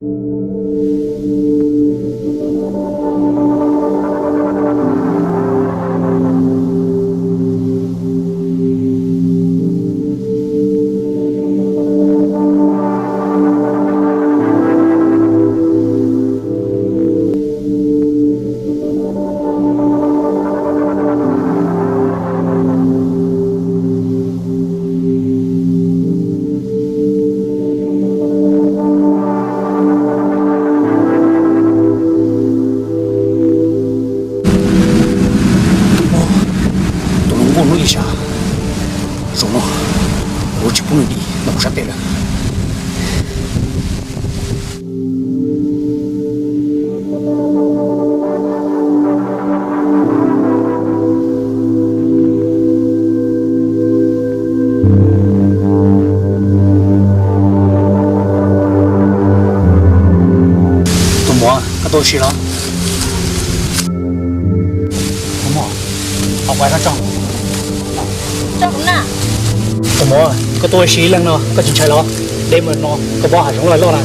Tus hluas nkauj hnub ib sab, zaum no kuv tsis pub nws dim los kuv sab pem lawm. Tus muam, koj tuaj ua si los? Tus muam, tus muam, koj tuaj ua si ib leeg no koj tsis ntshai los? Dej mus no koj paub hav zoov loj loj na.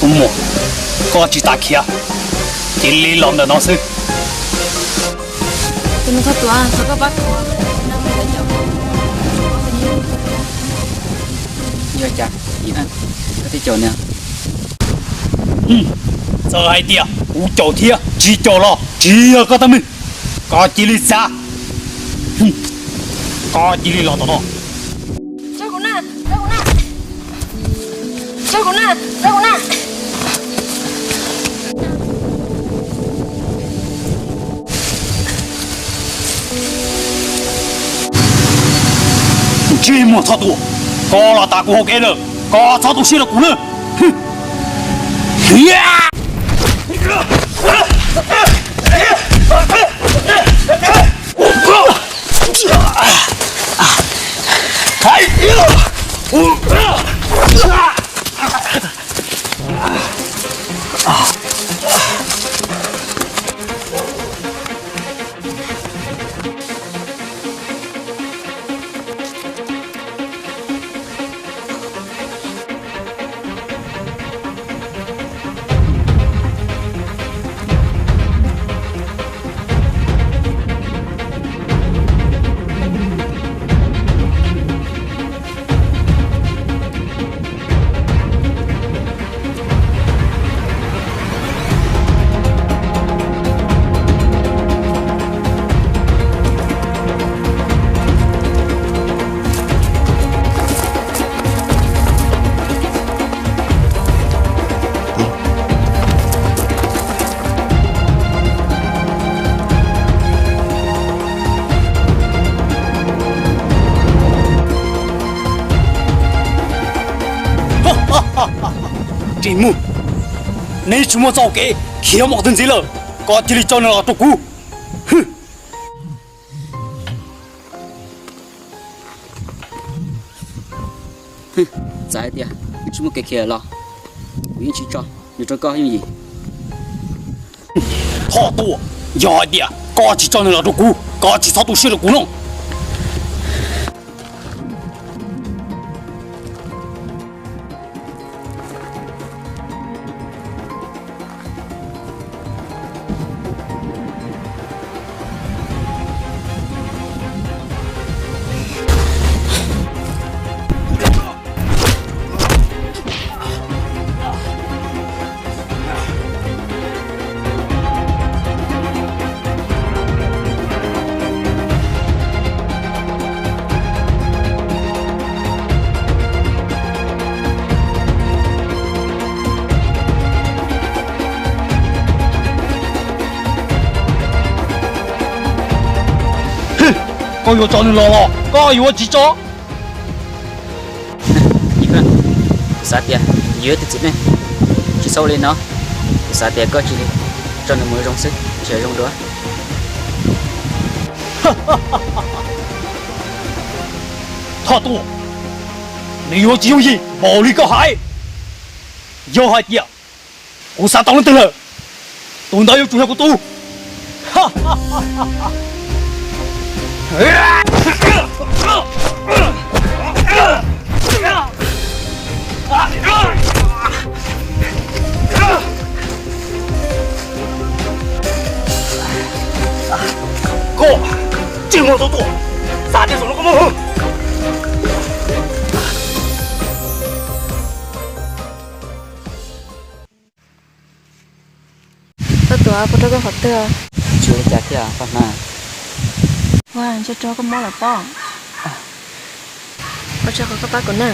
Tus muam, koj tsis tas khiav, cia li los ntawm no xwb. Yog cas, koj thiaj caum nws? Txawm hais tias kuv caum thiab tsis caum los tsis yog koj tab meeg. Koj cia li xav, koj cia li los tom no. Ntsej muag txhob tuaj, koj los tas kuv hauv kev lawm, koj txhob tu siab rau kuv na. Ntsej muag, neb tsis muaj txoj hau kev khiav mus qhov twg ntxiv lawm, koj cia li tso nws los rau kuv. Txawm hais tias nws tsis muaj kev khiav los, kuv yeej tsis tso nws rau koj yooj yim. Thoj Tuam, yog hais tias koj tsis tso nws los rau kuv, koj tsis txhob tu siab rau kuv no. Koj yuav tso nws los los koj yuav tsis tso? Kuv xav tias yus yog ib tug txiv neej, tsis txhob ua li no. Kuv xav tias koj cia li tso nws mus zoo xwb, tsis zoo dua. Thoj Tuam, nws yuav tsis yooj yim npaum li koj hais. Yog hais tias kuv xav tau leej twg lawm, tus ntawd yuav tsum yog kuv tub. Koj tsis muaj tau tuaj, xav tias zaum no koj muaj hwj. Thoj Tuam, puas raug koj qhov twg? Tsis ua li cas thiab koj hnav. Ua, ntshe raug koj mob lawm pob. Ua tsaug qhov koj pab kuv na.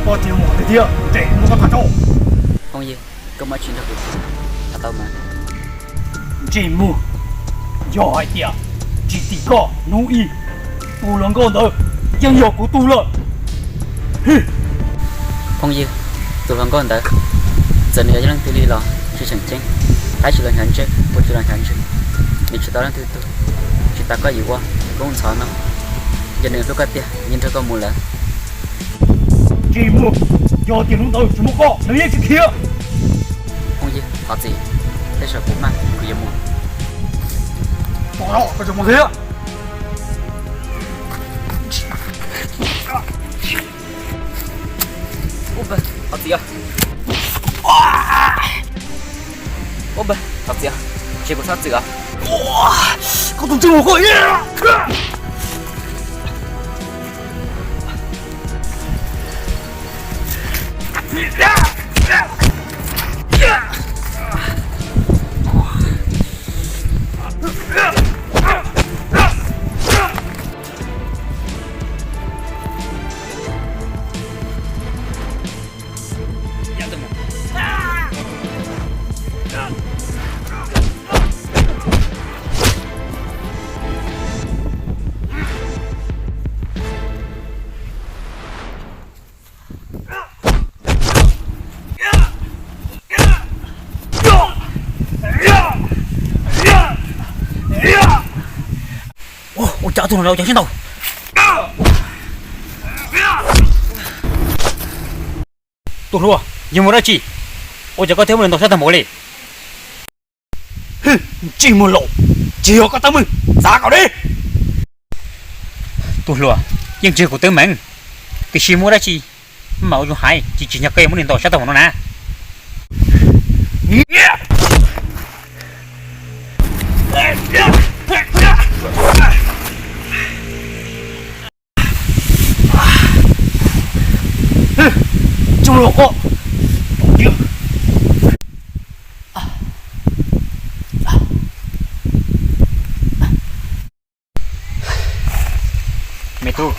Koj tsis mus thiab, ntsej muag, koj tham tau. Phooj ywg, koj muaj dab tsi nrog kuv tham tau mas. Ntsej muag, yog hais tias tsis tim koj hnub ib, tus hluas nkauj ntawd yeej yog kuv tug lawm. Phooj ywg, tus hluas nkauj ntawd, txawm nws yog leej twg li los tsis tseem ceeb, tab sis los hnyav ntsej ua tsis los hnyav ntsej, nws tsis tau leej twg tug, tsis tas koj yuav ua, koj ntxhov no, yog nws hlub koj tiag nws nrog koj mus lawm. Ntsej muag, yog tias hnub ntawd tsis muaj koj nws yeej tsis khiav. Phooj ywg, thov txim, tej zaum kuv maj kuv yuav mus. Pom no koj tseem mus thiab. Ub npawg, thov txim os. Ub npawg, thov txim os, tsis kuv txhob txwm os. Koj tus ntsej muag koj. Ua cas tus no ua cas sib ntaus? Tus hluas, yog muaj dab tsi? Ua cas koj thiaj muaj lus ntaus sab tag npaum li? Ntsej muag laus, tsis yog koj teeb meem, xav kom deb. Tus hluas, yeej tsis yog kuv teeb meem, tiam sis muaj dab tsi Mas ua zoo hais, tsis tsim nyog koj yuav muab nws ntaus sab tag mus no na. Tsoog los koj. Me tub,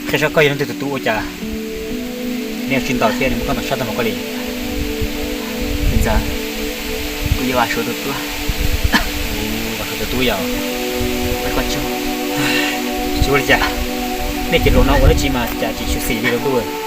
qhia saib koj yog leej twg tus tub ua cas nws tsis ntaus thiab nws muab koj ntaus sab tag mus koj li. Ntxawm, kuv yog Vam Suav tus tub. Vam Suav tus tub yog. Koj tsis ua li cas, nej ces hluas no ua dab tsi mas cas tsis tshwm sim li lawm ntuj.